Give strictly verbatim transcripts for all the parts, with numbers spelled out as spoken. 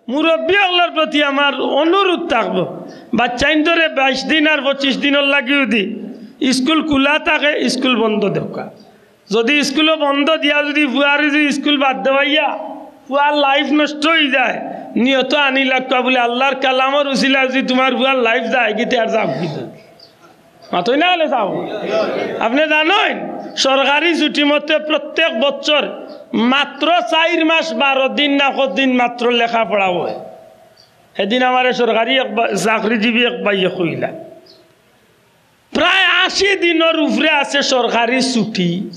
মুরব্বী অকলর প্রতি আমার অনুরোধ থাকবো, বাচ্চাইন্তরে বাইশ দিন আর পঁচিশ দিনর লাগি যুদি স্কুল খুলা থাকে, স্কুল বন্ধ দেউক্কা। যুদি স্কুলো বন্ধ দিয়া যুদি ফুয়ারে যুদি স্কুল বাদ দেওয়াইয়া ফুয়ার লাইফ নষ্ট অইযায়, নিয়ত আনি লাগবা বুলে আল্লার কালামর উছিলায় যুদি তুমার ফুয়ার লাইফ যায়গি, তে আর যাউক কিতা? মাতইন না কেনে ছাব? আপনে জানইন, সরকারি ছুটি মতে প্রত্যেক বছর মাত্র চাইর মাস বারো দিন না কত দিন মাত্র লেখাপড়া অয়। হেদিন আমারে সরকারি এক বা-, চাকরিজীবী এক ভাইয়ে কইলা, প্রায় আশি দিনর উপরে আছে সরকারি ছুটি।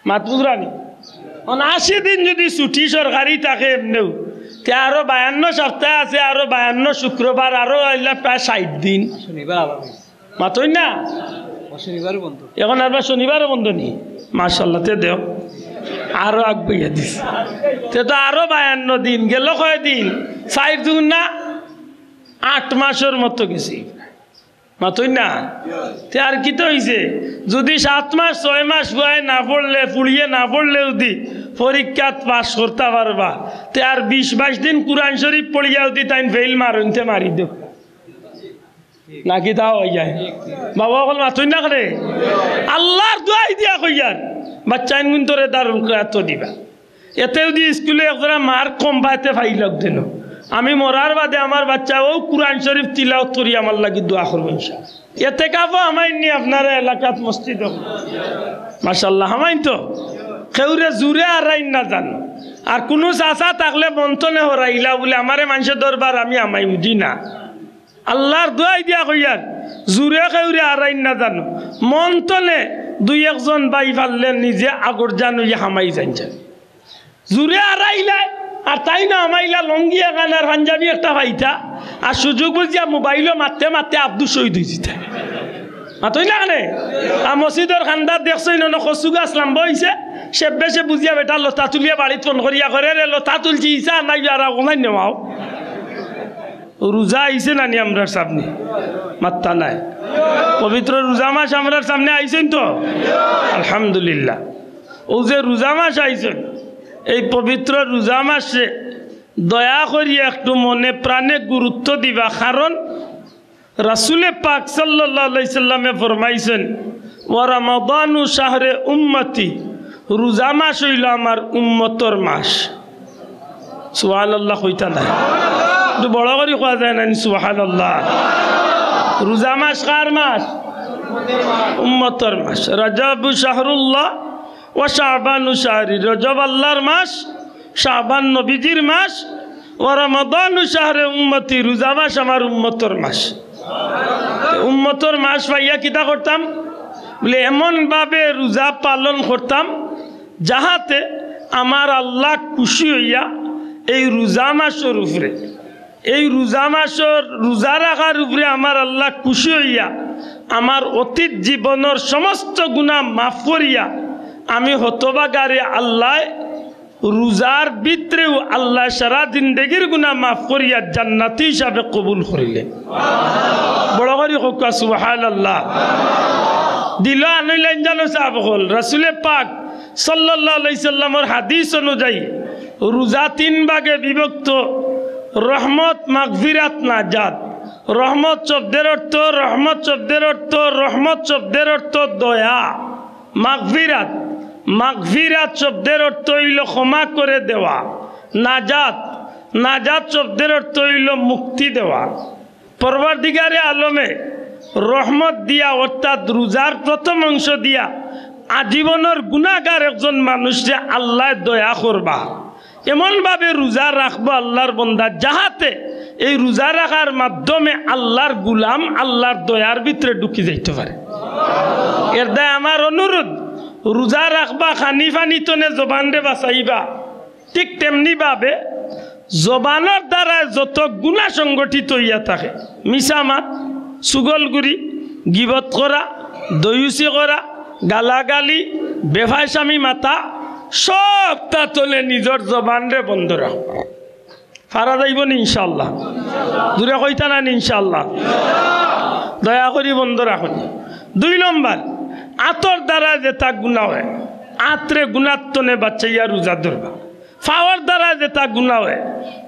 মাত বুঝরা নি? অখন আশি দিন যুদি ছুটি সরকারি থাকে এমনেউ, তে আরো বায়ান্ন সপ্তাহ আছে, আরো বায়ান্ন শুক্রবার, আরো অইলা প্রায় ষাইট দিন। শনিবার আবার বন্ধ। মাতইন না? ও, শনিবারও বন্ধ। অখন আরবার শনিবারও বন্ধ নি? মাশাআল্লাহ, তে দেও। আরো আগুয়াইয়া দিছে। তে তো আরো বায়ান্ন দিন, গেল কয় দিন? চাইর দুগুণ না? আট মাসর মতো গেছে। মাতইন না? তে আর কিতা অইছে? যুদি সাত মাস, ছয় মাস ফুয়ায় না পড়লে, ফুড়িয়ে না পড়লে যুদি পরীক্ষাত পাস করতা পারবা, তে আর বিশ বাইশ দিন কুরআন শরীফ পড়িয়া যুদি তাইন ফেইল মারইন, তে মারি দেও। নাকি তাও অইযায়? বাবা অকল মাতইন না কেনে? আল্লার দোয়াই দিয়া কইয়ার, বাচ্চাইনগুইন্তরে দারুল কিরাত দিবা। এতে যুদি স্কুলো একজরা মার্ক কম পায়, তে ফাইল অউক যেন। আমি মরার বাদে আমার বাচ্চায় অউ কুরআন শরীফ তিলাওত করি আমার লাগি দোয়া করবো ইনশাআল্লাহ। এতেকাফো হামাইন নি আপনারা এলাকাত মসজিদো? মাশাআল্লাহ, হামাইন তো। কেউরে জুরে আরাইন না জানো। আর কুনু চাচা থাকলে মন থনে হরাইলা বুলে, "আমারে মানষে দরবার আমি হামাইমু দি না।" আল্লার দোয়াই দিয়া কইয়ার, জুরে কেউরে আরাইন না জানো। মন থনে দুই একজন ভাই পারলে নিজে আগর জান অইয়া হামাই যাইন যান। জুরে আরাইলায়, আর তাইন হামাইলা লুঙ্গি এখান আর পাঞ্জাবি একটা পাইতা, আর সুযোগ বুঝিয়া মোবাইলো মাততে মাততে আব্দুস শহীদ অইযিতা। মাতইন না কেনে? আর মসজিদর কান্দাত দেখছইন, অনো কচু গাছ লাম্বা অইছে, সে বেশে বুঝিয়া বেটা লতা তুলিয়া বাড়িত ফোন করিয়া কয়, "রে লতা তুলছি, ইছা নাই আর অনাই নেওয়াও।" রোজা আইছে না নি আমরার সামনে? মাত্তা নাই। পবিত্র রোজা মাস আমরার সামনে আইছে নি তো? আলহামদুলিল্লাহ। অউ যে রোজা মাস আইছে, এই পবিত্র রোজা মাসে দয়া করি একটু মনে প্রাণে গুরুত্ব দিবা, কারণ রাসূলে পাক সাল্লাল্লাহু আলাইহি সাল্লামে ফরমাইছইন, "ওয়া রমাদানু শাহরে উম্মতি," রোজা মাস অইলো আমার উম্মতর মাস। সুবহানাল্লাহ কইতা না? একটু বড় করি কওয়া যায় না নি সুবহানাল্লাহ? রোজা মাস কার মাস? উম্মতর মাস। রজবু শাহরুল্লাহ ওয়া শাবানু শাহরি, রজব আল্লার মাস, শাবান নবীজির মাস, ওয়া রমাদানু শাহরে উম্মতি, রোজা মাস আমার উম্মতর মাস। তে উম্মতর মাস পাইয়া কিতা করতাম? বুলে, এমন ভাবে রোজা পালন করতাম, যাহাতে আমার আল্লাহ খুশি অইয়া এই রোজা মাসর উপরে, এই রোজা মাসর রোজা রাখার উপরে আমার আল্লাহ খুশি অইয়া আমার অতীত জীবনর সমস্ত গুনাহ মাফ করিয়া আমি হতভাগারে আল্লায় রোজার ভিতরেউ আল্লায় সারা জিন্দেগির গুনাহ মাফ করিয়া জান্নাতি হিসাবে কবুল করিলে। বড় করি কউক্কা সুবহানাল্লাহ। দিলো আনইলাইন জানো ছাব অকল, রাসূলে পাক সাল্লাল্লাহু আলাইহি সাল্লামর হাদিস অনুযায়ী রোজা তিন ভাগে বিভক্ত, রহমত, মাগফিরাত, নাজাত। রহমত শব্দের অর্থ, রহমত শব্দের অর্থ, রহমত শব্দের অর্থ দয়া। মাগফিরাত, মাগফিরাত শব্দের অর্থ অইলো ক্ষমা করে দেওয়া। নাজাত, নাজাত শব্দের অর্থ অইলো মুক্তি দেওয়া। পরওয়ারদিগারে আলমে রহমত দিয়া, অর্থাৎ রোজার প্রথম অংশ দিয়া আজীবনর গুনাহগার একজন মানুষরে আল্লায় দয়া করবা। এমনভাবে রোজা রাখবো আল্লার বন্দা, যাহাতে এই রোজা রাখার মাধ্যমে আল্লার গুলাম আল্লার দয়ার ভিতরে ঢুকি যাইতো পারে। এর দায় আমার অনুরোধ, রোজা রাখবা, খানি পানি তনে জবানরে বাঁচাইবা। ঠিক তেমনি ভাবে জবানর দ্বারায় যত গুনাহ সংগঠিত অইয়া থাকে, মিছা মাত, চুগলখুরি, গিবত করা, দয়ুসি করা, গালাগালি, বেফায়সামি মাতা, সবতা তনে নিজর জবানরে বন্ধ রাখো। পারা যাইবো নি ইনশাআল্লাহ? জুরে কইতা না নি ইনশাআল্লাহ? দয়া করি বন্ধ রাখো নি। দুই নম্বর, আতর দ্বারায় যেতা গুনাহ অয়, আতরে গুনার তনে বাঁচাইয়া রোজা ধরবা। পাওর দ্বারায় যেতা গুনাহ অয়,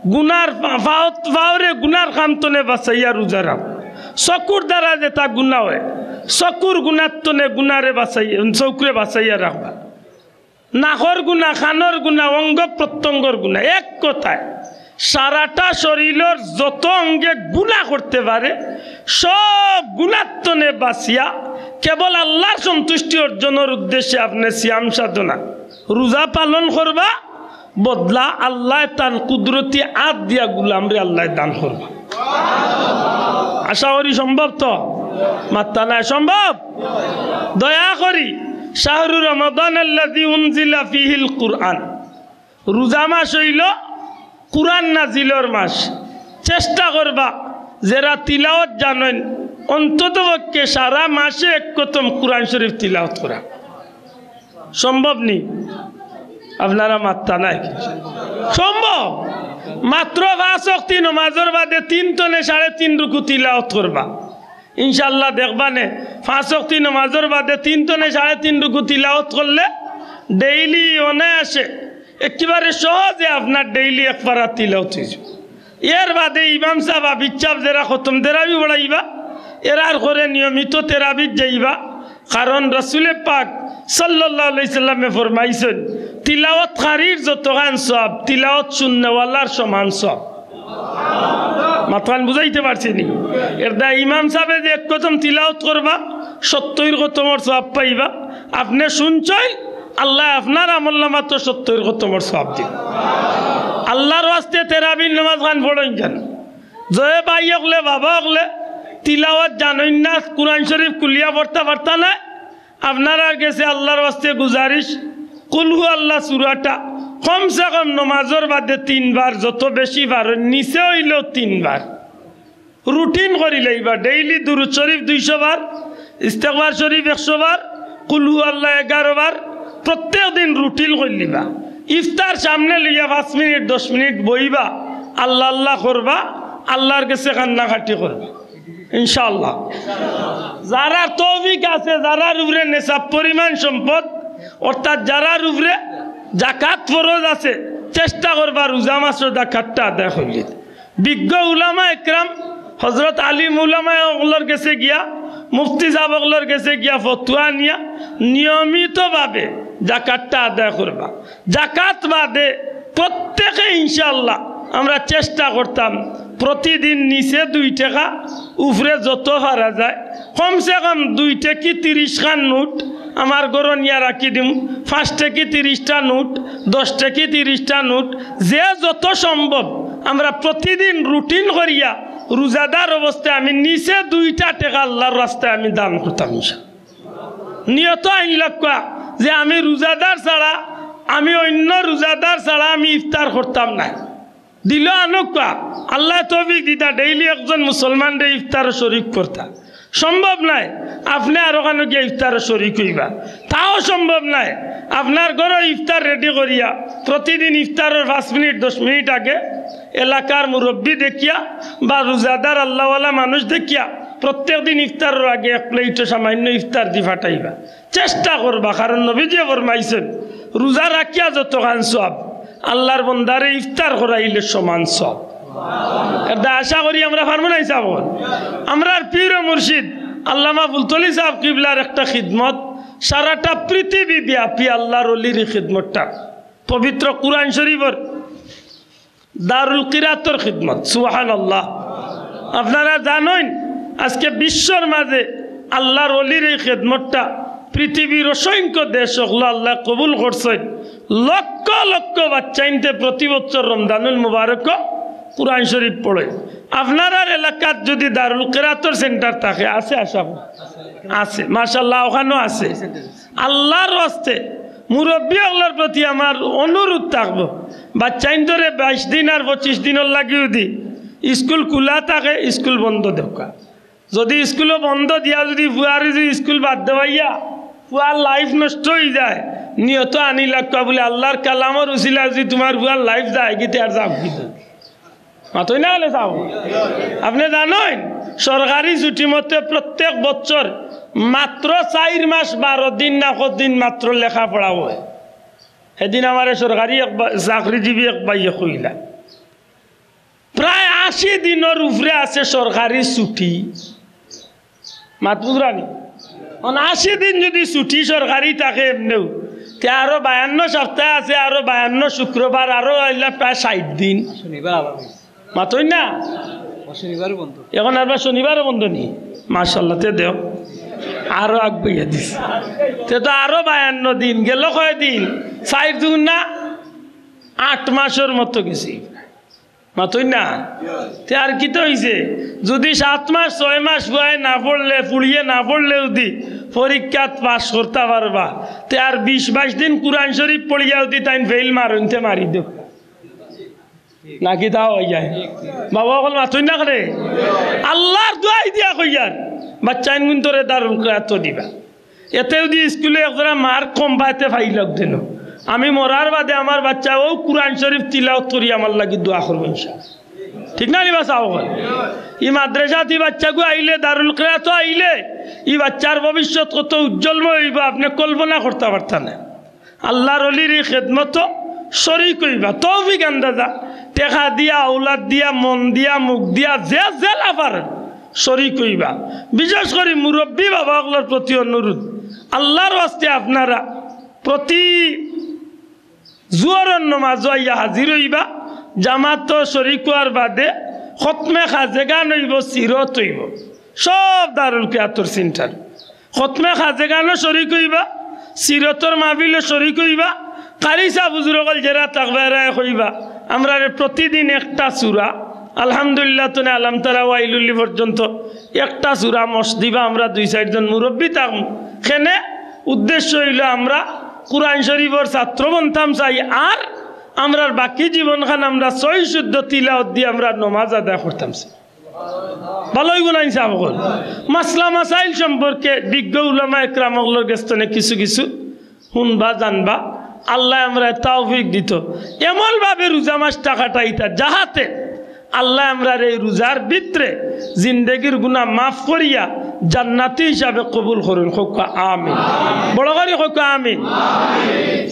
গুনার পা-, পাও-, পাওরে গুনার কাম তনে বাঁচাইয়া রোজা রাখো। চকুর দ্বারা যেটা গুনা অয়, চকুর গুনার তনে গুনারে বাঁচাইয়া, চকুরে বাঁচাইয়া রাখবা। নাকর গুনা, কানর গুনা, অঙ্গ প্রত্যঙ্গর গুনা, এক কথায় সারাটা শরীরর যত অঙ্গে গুনা করতে পারে, সব গুনার তনে বাঁচিয়া কেবল আল্লাহর সন্তুষ্টি অর্জনর উদ্দেশ্যে আপনে সিয়াম সাধনা, রোজা পালন করবা। বদলা আল্লায় তান কুদরতি আত দিয়া গুলামরে আল্লায় দান করবা। আশা করি সম্ভব তো? মাত্তা নাই, সম্ভব? দয়া করি, শাহরু রমাদান আল্লাযী উনজিলা ফীহিল কুরআন, রোজা মাস অইলো কুরআন নাজিলর মাস। চেষ্টা করবা, যেরা তিলাওয়াত জানইন, অন্তত পক্ষে সারা মাসে এক খতম কুরআন শরীফ তিলাওয়াত করা। সম্ভব নি? আপনারা মাত্তা নাই। সম্ভব। মাত্র পাঁচ ওয়াক্তি নমাজর বাদে তিন তনে সাড়ে তিন রুকু তিলাওয়াত করবা। ইনশাআল্লাহ দেখবা নে, পাঁচ ওয়াক্তি নমাজর বাদে তিন তনে সাড়ে তিন রুকু তিলাওয়াত করলে ডেইলি অনায়াসে, একেবারে সহজে আপনার ডেইলি এক পারা তিলাওয়াত অইযিবো। এর বাদে ইমাম সাব, আবিদ সাব যেরা খতম তেরাবি পড়াইবা, এরার ঘরে নিয়মিত তেরাবিত যাইবা। কারণ রাসূলে পাক সাল্লাল্লাহু আলাইহি সাল্লামে ফরমাইছইন, "তিলাওয়াতকারীর যতখান সওয়াব, তিলাওয়াত শুননেওয়ালার সমান সওয়াব।" মাতখান বুঝাইতে পারছি নি? এর দায় ইমাম সাবে যে এক খতম তিলাওয়াত করবা, সত্তইর খতমর সওয়াব পাইবা। আপনে শুনছইন, আল্লায় আপনার আমলনামাত সত্তইর খতমর সওয়াব দিবা। আল্লাহর ওয়াস্তে তেরাবির নমাজ খান পড়ইন যেন। যে ভাই অকলে, বাবা অকলে তিলাওয়াত জানইন না, কুরআন শরীফ খুলিয়া পড়তা পারতা নায়, আপনারার গেছে আল্লাহর ওয়াস্তে গুজারিশ, কুল হু আল্লাহ সুরাটা কমসে কম নমাজর বাদে তিনবার, যত বেশি পারইন, নিচে অইলেও তিনবার রুটিন করি লইবা। ডেইলি দুরুদ শরীফ দুইশো বার, ইস্তেগফার শরীফ একশো বার, কুল হু আল্লাহ এগারো বার, প্রত্যেক দিন রুটিন করি লিবা। ইফতার সামনে লইয়া পাঁচ মিনিট, দশ মিনিট বইবা, আল্লাহ আল্লাহ করবা, আল্লাহর গেছে কান্নাকাটি করবা। ইনশাআল্লাহ। যারার তৌফিক আছে, যারার উপরে নেশাব পরিমাণ সম্পদ, অর্থাৎ যারার উপরে জাকাত ফরজ আছে, চেষ্টা করবা রোজা মাসর জাকাতটা আদায় করিলিতা। বিজ্ঞ উলামা একরাম, হযরত আলিম উলামা অকলর গেছে গিয়া, মুফতি সাব অকলর গেছে গিয়া ফতোয়া নিয়া নিয়মিতভাবে জাকাতটা আদায় করবা। জাকাত বাদে প্রত্যেকে ইনশাআল্লাহ আমরা চেষ্টা করতাম প্রতিদিন নিচে দুই টেকা, উপরে যত পারা যায়, কমসে কম দুই টেকি তিরিশ খান নোট আমার ঘরো নিয়া রাখি দিমু, পাঁচ টেকি তিরিশটা নোট, দশ টেকি তিরিশটা নোট, যে যত সম্ভব আমরা প্রতিদিন রুটিন করিয়া রোজাদার অবস্থায় আমি নিচে দুইটা টেকা আল্লাহর রাস্তায় আমি দান করতাম ইনশাআল্লাহ। নিয়ত আইন লাগবা যে আমি রোজাদার ছাড়া, আমি অন্য রোজাদার ছাড়া আমি ইফতার করতাম নায়। দিল আনউক্কা, আল্লায় তৌফিক দিতা, ডেইলি একজন মুসলমানরে ইফতারো শরিক করতা। সম্ভব নায়, আপনে আরো কানো গিয়া ইফতারো শরিক অইবা, তাও সম্ভব নায়। আপনার ঘরো ইফতার রেডি করিয়া প্রতিদিন ইফতারর পাঁচ মিনিট, দশ মিনিট আগে এলাকার মুরব্বি দেখিয়া বা রোজাদার আল্লাহওয়ালা মানুষ দেখিয়া প্রত্যেক দিন ইফতারর আগে এক প্লেটো সামান্য ইফতার দি ফাটাইবা। চেষ্টা করবা, কারণ নবীজিয়ে ফরমাইছইন, রোজা রাখিয়া যতখান সওয়াব, আল্লাহর বন্দারে ইফতার করাইলে সমান সওয়াব। এর দ্বারা আশা করি আমরা পারমু নায় সাব? আমরার পীর ও মুর্শিদ আল্লামা ফুলতলি সাব কিবলার একটা খিদমত, সারাটা পৃথিবী ব্যাপী আল্লাহর অলির ই খিদমতটা পবিত্র কুরআন শরীফর দারুল কিরাতর খিদমত। সুবহানাল্লাহ। আপনারা জানইন, আজকে বিশ্বর মাঝে আল্লাহর অলির এই খিদমতটা পৃথিবীর অসংখ্য দেশ অকলো আল্লায় কবুল করছইন। লক্ষ লক্ষ বাচ্চাইন্তে প্রতি বছর রমজানুল মুবারক কুরআন শরীফ পড়ে। আপনারার এলাকাত যদি দারুল কিরাতর সেন্টার থাকে, আছে আশা করি? আছে, মাশাআল্লাহ, অখানো আছে। আল্লাহর ওয়াস্তে মুরব্বি অকলর প্রতি আমার অনুরোধ থাকবো, বাচ্চাইন্তরে বাইশ দিন আর পঁচিশ দিনর লাগি যুদি স্কুল খুলা থাকে, স্কুল বন্ধ দেউক্কা। যুদি স্কুলো বন্ধ দিয়া যুদি ফুয়ারে যুদি স্কুল বাদ দেওয়াইয়া ফুয়ার life নষ্ট অইযায়, নিয়ত আনি লাগবা বুলে আল্লাহর কালামর উসিলায় যুদি তুমার ফুয়ার life যায় গিতে আর যাউক গিতে। মাতইন না অইলে সাব? আপনে জানইন, সরকারি ছুটি মতে প্রত্যেক বছর মাত্র চাইর মাস বারো দিন না কত দিন মাত্র লেখাপড়া অয়। হেদিন আমারে সরকারি এক বা-, চাকরিজীবী এক ভাইয়ে কইলা, আশি দিনর উপরে আছে সরকারি ছুটি। মাত বুঝরানি? অন আশি দিন যুদি ছুটি সরকারি থাকে এমনেও, তে আরো বায়ান্ন সপ্তাহ আছে, আরো বায়ান্ন শুক্রবার, আরো আইলা প্রায় ষাইট দিন। শনিবার আবার বন্ধ। মাতই না? শনিবারও বন্ধ। এখন আবার শনিবারও বন্ধ নি? মাশাআল্লাহ, তে দেও। আরো আগুয়াইয়া দিছে। তে তো আরো বায়ান্ন দিন, গেল কয় দিন? চাইর দুগুণ না? আট মাসর মতো গেছে। মাতই না? তে আর কিতা অইছে? যুদি সাত মাস, ছয় মাস পুয়ায় না পড়লে, পুড়িয়ে না পড়লে যুদি পরীক্ষাত পাস করতা পারবা, তে আর বিশ বাইশ দিন কুরআন শরীফ পড়িয়া যুদি তাইন ফেইল মারইন, তে মারি দেও। নাকি তাও অইযায়? বাবা অকল মাতই না কেনে? আল্লার দোয়াই দিয়া কইয়ার, বাচ্চাইন গুনতরে দারুল কিরাত দিবা। এতে যুদি স্কুলে একজরা মার্ক কম পায়, তে ফাইল অউক যেন। আমি মরার বাদে আমার বাচ্চায় অউ কুরআন শরীফ তিলাওত করি আমার লাগি দোয়া করবো ইনশাআল্লাহ। ঠিক না নি বা চাও অকল? ই মাদ্রাসাত ই বাচ্চাগু আইলে, দারুল কিরাতো আইলে, ই বাচ্চার ভবিষ্যৎ কত উজ্জ্বলময় অইবো, আপনে কল্পনা করতা পারতা না। আল্লার অলির ই খেদমতো শরিক অইবা, তৌফিক আন্দাজা, টেকা দিয়া, আওলাদ দিয়া, মন দিয়া, মুখ দিয়া, যে যেলা পারইন শরিক অইবা। বিশেষ করি মুরব্বি বাবা অকলর প্রতি অনুরোধ, আল্লার ওয়াস্তে আপনারা প্রতি জুহরর নমাজো আইয়া হাজির অইবা, জামাতো শরিক অওয়ার বাদে খতমে খাজেগান অইবো, সিরত অইবো, সব দারুল কিরাতর সেন্টার। খতমে খাজেগানো শরিক অইবা, সিরতর মাহফিলো শরিক অইবা, কারি সাব হুজুর অকল যেরা থাকবা এরায় কইবা, আমরারে প্রতিদিন একটা সূরা, আলহামদুলিল্লাহ তনে আলাম তারা ওয়াইলুল্লি পর্যন্ত একটা সূরা মশ দিবা, আমরা দুই চাইরজন মুরব্বি থাকমু। কেনে উদ্দেশ্য অইলো আমরা কুরআন শরিফর ছাত্র বনতাম চাই, আর আমরার বাকি জীবনখান আমরা সহি শুদ্ধ তিলাওত দি আমরা নমাজ আদায় করতাম চাই। ভালা অইবো না ইনশাআল্লাহ? মাসলা মাসাইল সম্পর্কে বিজ্ঞ উলামা একরাম অকলর গেছ তনে কিছু কিছু হুনবা, জানবা। আল্লায় আমরারে তৌফিক দিতো, এমন ভাবে রোজা মাসটা কাটাইতা, যাহাতে আল্লায় আমরারে এই রোজার ভিতরে জিন্দেগির গুনা মাফ করিয়া জান্নাতি হিসাবে কবুল করইন। কউক্কা আমিন। বড় করি কউক্কা আমিন।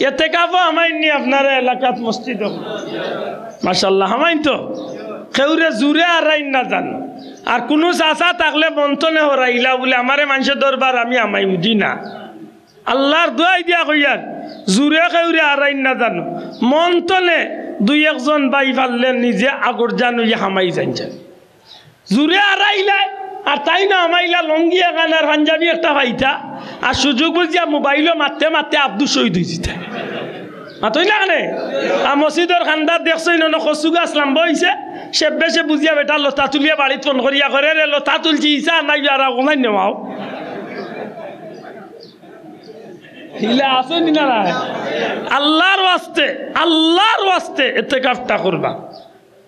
এতেকাফো হামাইন নি আপনারা এলাকাত মসজিদো? মাশাআল্লাহ, হামাইন তো। কেউরে জুরে আরাইন না জানো। আর কুনু চাচা থাকলে মন তনে হরাইলা বুলে, "আমারে মানষে দরবার আমি হামাইমু দি না।" আল্লার দোয়াই দিয়া কইয়ার, জুরে কেউরে আরাইন না জানো। মন তনে দুই একজন ভাই পারলে নিজে আগর জান অইয়া হামাই যাইন যান। জুরে আরাইলা, আর তাইন না হামাইলা, লুঙ্গি এখান আর পাঞ্জাবি একটা পাইতা, আর সুযোগ বুঝিয়া মোবাইলো মাততে মাততে আব্দুস শহিদ অইযিতা। মাতইন না কেনে? আর মসজিদর কান্দাত দেখছইন না, কচু গাছ লাম্বা অইছে, সে বেশে বুঝিয়া বেটা লতা তুলিয়া বাড়িত ফোন করিয়া কয়, "রে, লতা তুলছি, ইছা নাই, আর অকমান নেওয়াও।" হিলা আছে নি না নাই? আল্লার ওয়াস্তে, আল্লার ওয়াস্তে এতেকাফটা করবা।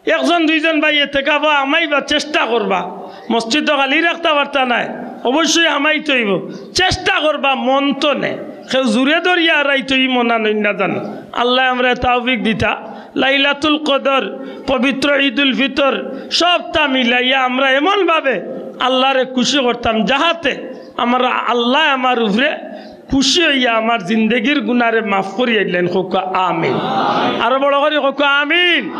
একজন দুইজন ভাই এতেকাফো হামাইবা, চেষ্টা করবা। মসজিদ তো খালি রাখতা পারতা নায়, অবশ্যই হামাইতে অইবো। চেষ্টা করবা মন তনে। কেউ জুরে ধরিয়া আরাইতো ই মনা নইন না জানো। আল্লায় আমরারে তৌফিক দিতা। লাইলাতুল কদর, পবিত্র ঈদুল ফিতর, সবটা মিলাইয়া আমরা এমন ভাবে আল্লারে খুশি করতাম, যাহাতে আমরা আল্লায় আমার উপরে খুশি অইয়া আমার জিন্দেগির গুনারে মাফ করিয়া দিলেন। কউক্কা আমিন। আরো বড় করি কউক্কা আমিন।